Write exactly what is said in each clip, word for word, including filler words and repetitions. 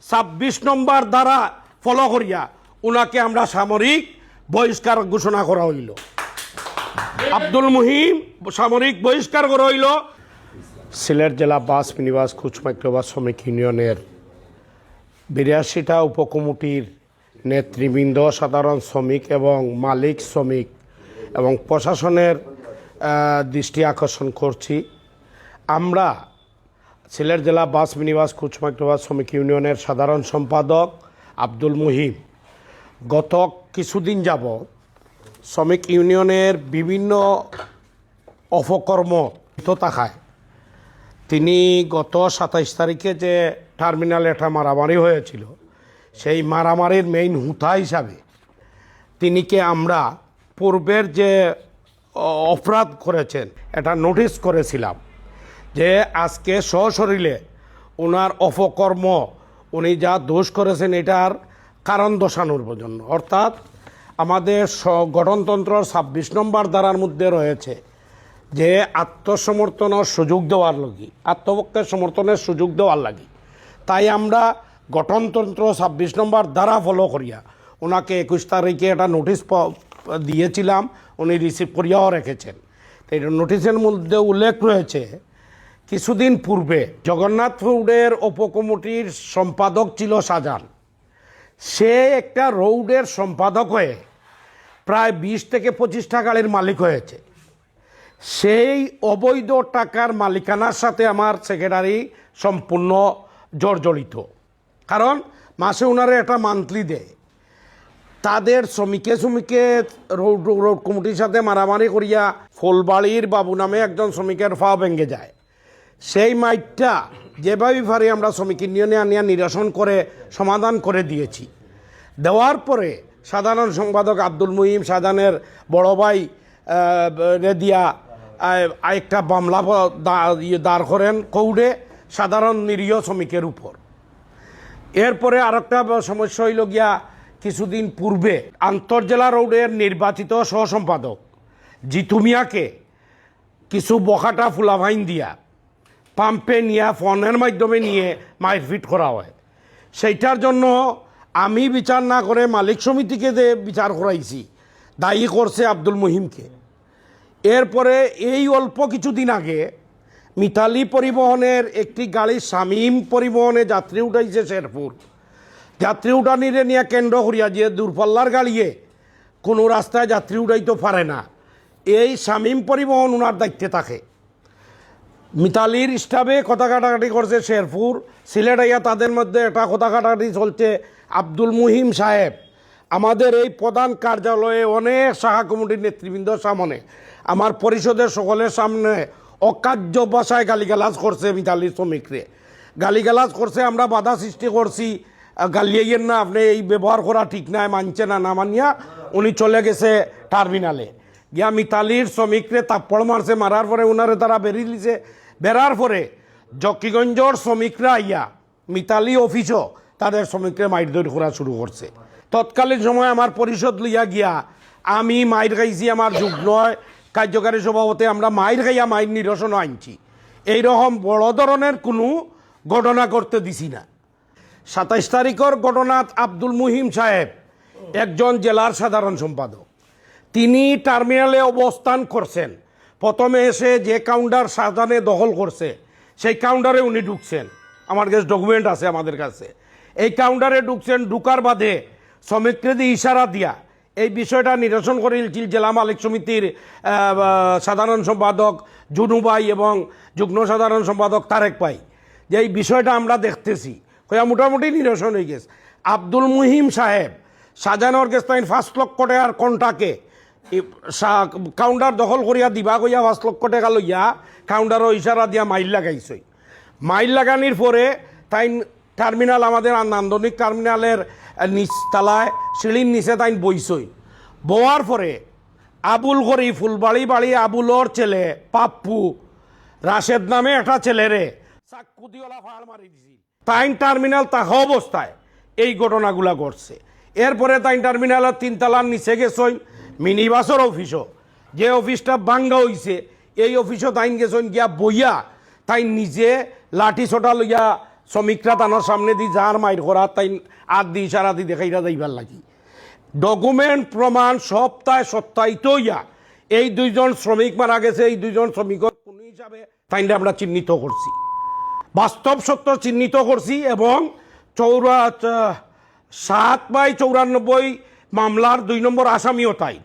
ছাব্বিশ নম্বর ধারা ফলো করিয়া ওনাকে আমরা সামরিক বহিষ্কার ঘোষণা করা হইল। আব্দুল মুহিম সামরিক বহিষ্কার করা হইল। সিলেট জেলা বাস মিনিবাস কোচ মাইক্রোবাস শ্রমিক ইউনিয়নের বিরাশিটা উপকমিটির নেতৃবৃন্দ, সাধারণ শ্রমিক এবং মালিক শ্রমিক এবং প্রশাসনের আহ, দৃষ্টি আকর্ষণ করছি। আমরা সিলেট জেলা বাস মিনিবাস কোচ মাইক্রোবাস শ্রমিক ইউনিয়নের সাধারণ সম্পাদক আব্দুল মুহিম গত কিছুদিন যাবৎ শ্রমিক ইউনিয়নের বিভিন্ন অপকর্ম তো থাকায় তিনি গত সাতাইশ তারিখে যে টার্মিনালে একটা মারামারি হয়েছিল, সেই মারামারির মেইন হুতা হিসাবে তিনিকে আমরা পূর্বের যে অ-, অপরাধ করেছেন, এটা নোটিশ করেছিলাম যে আজকে সশরীরে ওনার অপকর্ম, উনি যা দোষ করেছেন, এটার কারণ দর্শানোর জন্য। অর্থাৎ আমাদের স-, গঠনতন্ত্রর ছাব্বিশ নম্বর ধারার মধ্যে রয়েছে যে আত্মসমর্থনের সুযোগ দেওয়ার লাগি, আত্মপক্ষের সমর্থনের সুযোগ দেওয়ার লাগি। তাই আমরা গঠনতন্ত্র ছাব্বিশ নম্বর ধারা ফলো করিয়া ওনাকে একুশ তারিখে একটা নোটিশ প-, দিয়েছিলাম, উনি রিসিভ করিয়াও রেখেছেন। তো এই নোটিশের মধ্যে উল্লেখ রয়েছে, কিছুদিন পূর্বে জগন্নাথ রোডের উপকমিটির সম্পাদক ছিল শাহজাহান। সে একটা রোডের সম্পাদক হয়ে প্রায় বিশ থেকে পঁচিশটা গাড়ির মালিক হয়েছে। সেই অবৈধ টাকার মালিকানার সাথে আমার সেক্রেটারি সম্পূর্ণ জর্জরিত। কারণ মাসে ওনারা একটা মান্থলি দেয়। তাদের শ্রমিকে শ্রমিকে রোড, রোড কমিটির সাথে মারামারি করিয়া ফুলবাড়ির বাবু নামে একজন শ্রমিকের পা ভেঙে যায়। সেই মাইরটা যেভাবে পারি আমরা শ্রমিক ইউনিয়নে আনিয়া নিরসন করে সমাধান করে দিয়েছি। দেওয়ার পরে সাধারণ সম্পাদক আব্দুল মুহিম শাহজাহানের বড় ভাই, আহ, রে দিয়া, আহ, আরেকটা মামলা প-, দা-, ইয়ে দাঁড় করেন কোর্টে সাধারণ নিরীহ শ্রমিকের উপর। এরপরে আরেকটা ব-, সমস্যা হইল গিয়া, কিছুদিন পূর্বে আন্তর্জেলা রোডের নির্বাচিত সহ সম্পাদক জিতু মিয়াকে কিছু বখাটা ফুলাফাইন দিয়া পাম্পে নিয়া ফোনের মাধ্যমে নিয়ে মারপিট করা হয়। সেইটার জন্য আমি বিচার না করে মালিক সমিতিকে যে বিচার করাইছি, দায়ী করছে আব্দুল মুহিমকে। এরপরে এই অল্প কিছুদিন আগে মিতালি পরিবহনের একটি গাড়ি শামীম পরিবহনে যাত্রী উঠাইছে শেরপুর। যাত্রী উঠানিরে নিয়ে কেন্দ্র করিয়া যে দূরপাল্লার গাড়িয়ে কোনো রাস্তায় যাত্রী উঠাইতে পারে না, এই শামীম পরিবহন ওনার দায়িত্বে থাকে। মিতালির স্টাফে কথা কাটাকাটি করছে শেরপুর, সিলেট আইয়া তাদের মধ্যে একটা কথা কাটাকাটি চলছে। আব্দুল মুহিম সাহেব আমাদের এই প্রধান কার্যালয়ে অনেক শাখা কমিটির নেতৃবৃন্দর সামনে, আমার পরিষদের সকলের সামনে অকার্য ভাষায় গালিগালাজ করছে মিতালির শ্রমিকরে। গালিগালাজ করছে, আমরা বাধা সৃষ্টি করছি, আহ, গালিয়াইয়েন না, আপনি এই ব্যবহার করা ঠিক নাই, মানছে না, না মানিয়া উনি চলে গেছে টার্মিনালে। গিয়া মিতালির শ্রমিকরে থাপ্পড় মারছে, মারার পরে উনারে তারা বেরিয়ে দিছে। বেরার পরে জকিগঞ্জর শ্রমিকরা আইয়া মিতালি অফিসও তাদের শ্রমিকরে মাইরধর করা শুরু করছে। তৎকালীন সময় আমার পরিষদ লইয়া গিয়া আমি মাইর খাইছি, আমার যুগ্ম কার্যকারী সভাপতি, আমরা মাইর খাইয়া মাইর নিরসন আনছি। এইরকম বড় ধরনের কোনো ঘটনা করতে দিছি না। সাতাইশ তারিখের ঘটনাত আব্দুল মুহিম সাহেব একজন জেলার সাধারণ সম্পাদক, তিনি টার্মিনালে অবস্থান করছেন। প্রথমে এসে যে কাউন্টার শাহজাহানে দখল করছে, সেই কাউন্টারে উনি ঢুকছেন। আমার কাছে ডকুমেন্ট আছে, আমাদের কাছে। এই কাউন্টারে ঢুকছেন, ঢুকার বাদে শ্রমিকরে দিয়ে ইশারা দিয়া এই বিষয়টা নিরসন করিলছিল জেলা মালিক সমিতির, আহ, সাধারণ সম্পাদক জুনু ভাই এবং যুগ্ম সাধারণ সম্পাদক তারেক ভাই, যে এই বিষয়টা আমরা দেখতেছি। কইয়া মোটামুটি নিরসন হয়ে গেছে। আব্দুল মুহিম সাহেব শাহজাহানর গেছ তাইন পাঁচ লক্ষ টাকার কন্টাকে ই সা-, কাউন্টার দখল করিয়া দিবা কইয়া পাঁচ লক্ষ টাকা লইয়া কাউন্টারও ইশারা দিয়া মাইর লাগাইছই। মাইর লাগানির পরে তাইন টার্মিনাল আমাদের আ-, নান্দনিক টার্মিনালের, আহ, নিচতলায় সিঁড়ির নিচে তাইন বইছই। বওয়ার পরে আবুল করি ফুলবাড়ি বাড়ি আবুলর ছেলে পাপ্পু রাশেদ নামে একটা ছেলেরে চাক্কু দিওলা ফাড় মারি দিছিল। তাইন টার্মিনাল থাকা অবস্থায় এই ঘটনাগুলা ঘটছে। এরপরে তাইন টার্মিনালের তিনতলার নিচে গেছইন মিনিবাসর অফিসও, যে অফিসটা ভাঙ্গা হইছে, এই অফিসও তাইন গেছইন গিয়া বইয়া তাইন নিজে লাঠি সোটা লইয়া শ্রমিকরা তানর সামনে দি যার মাইর করা, তাইন আত দি ইশারা দি দেখাইরা যাইবার লাগি। ডকুমেন্ট প্রমাণ সবতায় সত্যায়িত হইয়া এই দুইজন শ্রমিক মারা গেছে, এই দুইজন শ্রমিকর খুনি হিসাবে তাইনরে আমরা চিহ্নিত করছি, বাস্তব সত্য চিহ্নিত করছি। এবং চৌরা সাত বাই চৌরানব্বই মামলার দুই নম্বর আসামিও তাই।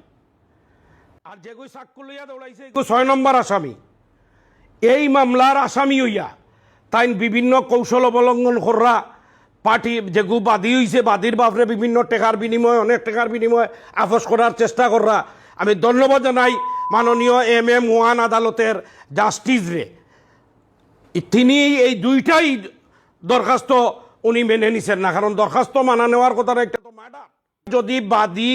আর যেগু চাক্কু লইয়া দৌড়াইছে, এগু ছয় নম্বর আসামি। এই মামলার আসামি হইয়া তাইন বিভিন্ন কৌশল অবলম্বন কররা। পার্টি যেগু বাদী হইছে, বাদীর বাপরে বিভিন্ন টেকার বিনিময়ে, অনেক টেকার বিনিময়ে আপস করার চেষ্টা কররা। আমি ধন্যবাদ জানাই মাননীয় এম এম ওয়ান আদালতের জাস্টিসরে। তিনি এই দুইটাই দরখাস্ত উনি মেনে নিছেন না, কারণ দরখাস্ত মানা নেওয়ার কথা না, একটা তো মার্ডার। যদি বাদী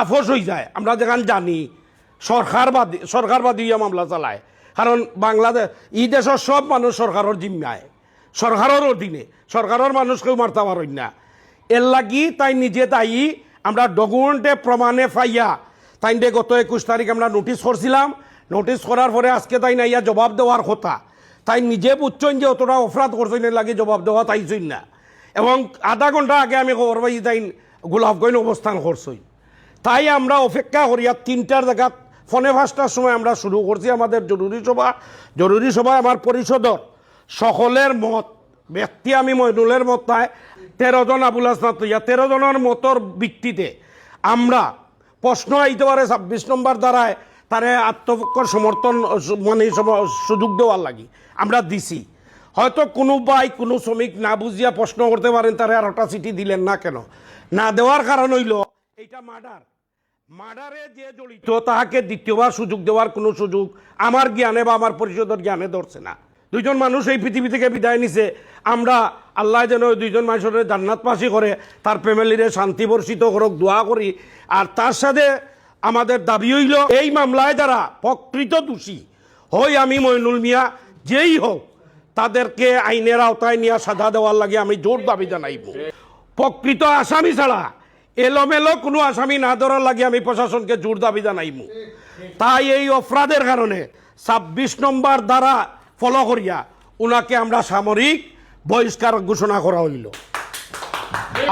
আপস হয়ে যায়, আমরা যেখান জানি সরকার বাদী, সরকার বাদী হইয়া মামলা চালায়, কারণ বাংলাদেশ, এই দেশের সব মানুষ সরকারের জিম্মায়, সরকারের অধীনে, সরকারের মানুষ কেউ মারতা পারইন না। এর লাগি তাই নিজে দায়ী। আমরা ডকুমেন্টে প্রমাণে পাইয়া তাইনরে গত একুশ তারিখ আমরা নোটিশ করছিলাম। নোটিশ করার পরে আজকে তাইন আইয়া জবাব দেওয়ার কথা। তাইন নিজে বুঝছইন যে অতটা অপরাধ করছইন, এর লাগি জবাব দেওয়াত আইছইন না। এবং আধা ঘন্টা আগে আমি খবর পাইছি তাইন গোলাপগঞ্জ অবস্থান করছইন। তাই আমরা অপেক্ষা করিয়া তিনটার জাগাত পৌনে পাঁচটার সময় আমরা শুরু করছি আমাদের জরুরি সভা। জরুরি সভায় আমার পরিষদর সকলের মত, ব্যক্তি আমি মইনুলের মত নায়, তেরো জন আবুল হাসনাত লইয়া, তেরো জনের মতর ভিত্তিতে আমরা প্রশ্ন আইতে পারে ছাব্বিশ নম্বর ধারায় তারে আত্মপক্ষর সমর্থন, মানে, সম-, সুযোগ দেওয়ার লাগি আমরা দিছি। হয়তো কোনো ভাই, কোনো শ্রমিক না বুঝিয়া প্রশ্ন করতে পারেন, তারে আর একটা চিঠি দিলেন না কেন? না দেওয়ার কারণ হইল এইটা মার্ডার। মার্ডারে যে জড়িত, তাহাকে দ্বিতীয়বার সুযোগ দেওয়ার কোনো সুযোগ আমার জ্ঞানে বা আমার পরিষদর জ্ঞানে ধরছে না। দুইজন মানুষ এই পৃথিবী থেকে বিদায় নিছে, আমরা আল্লাহ যেন ওই দুইজন মানুষের জান্নাতবাসী করে, তার ফ্যামিলিরে শান্তি বর্ষিত করুক, দোয়া করি। আর তার সাথে আমাদের দাবি হইল, এই মামলায় যারা প্রকৃত দোষী, হয় আমি মইনুল মিয়া, যেই হোক, তাদেরকে আইনের আওতায় নিয়ে সাজা দেওয়ার লাগি আমি জোর দাবি জানাইব। প্রকৃত আসামি ছাড়া এলোমেলো কোনো আসামি না ধরার লাগি আমি প্রশাসনকে জোর দাবি জানাইব। তাই এই অপরাধের কারণে ছাব্বিশ নম্বর ধারা ফলো করিয়া ওনাকে আমরা সামরিক বহিষ্কার ঘোষণা করা হইল।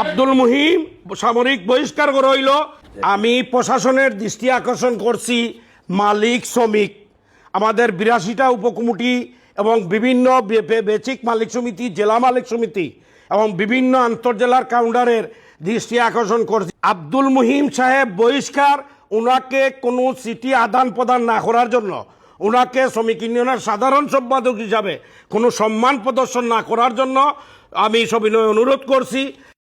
আব্দুল মুহিম সামরিক বহিষ্কার করা হইল। আমি প্রশাসনের দৃষ্টি আকর্ষণ করছি মালিক শ্রমিক, আমাদের বিরাশিটা উপকমিটি এবং বিভিন্ন বে-, বে-, বেচিক মালিক সমিতি, জেলা মালিক সমিতি এবং বিভিন্ন আন্তর্জেলার কাউন্টারের দৃষ্টি আকর্ষণ করছি। আব্দুল মুহিম সাহেব বহিষ্কার, ওনাকে কোনো চিঠি আদান প্রদান না করার জন্য, ওনাকে শ্রমিক ইউনিয়নের সাধারণ সম্পাদক হিসাবে কোনো সম্মান প্রদর্শন না করার জন্য আমি সবিনয় অনুরোধ করছি।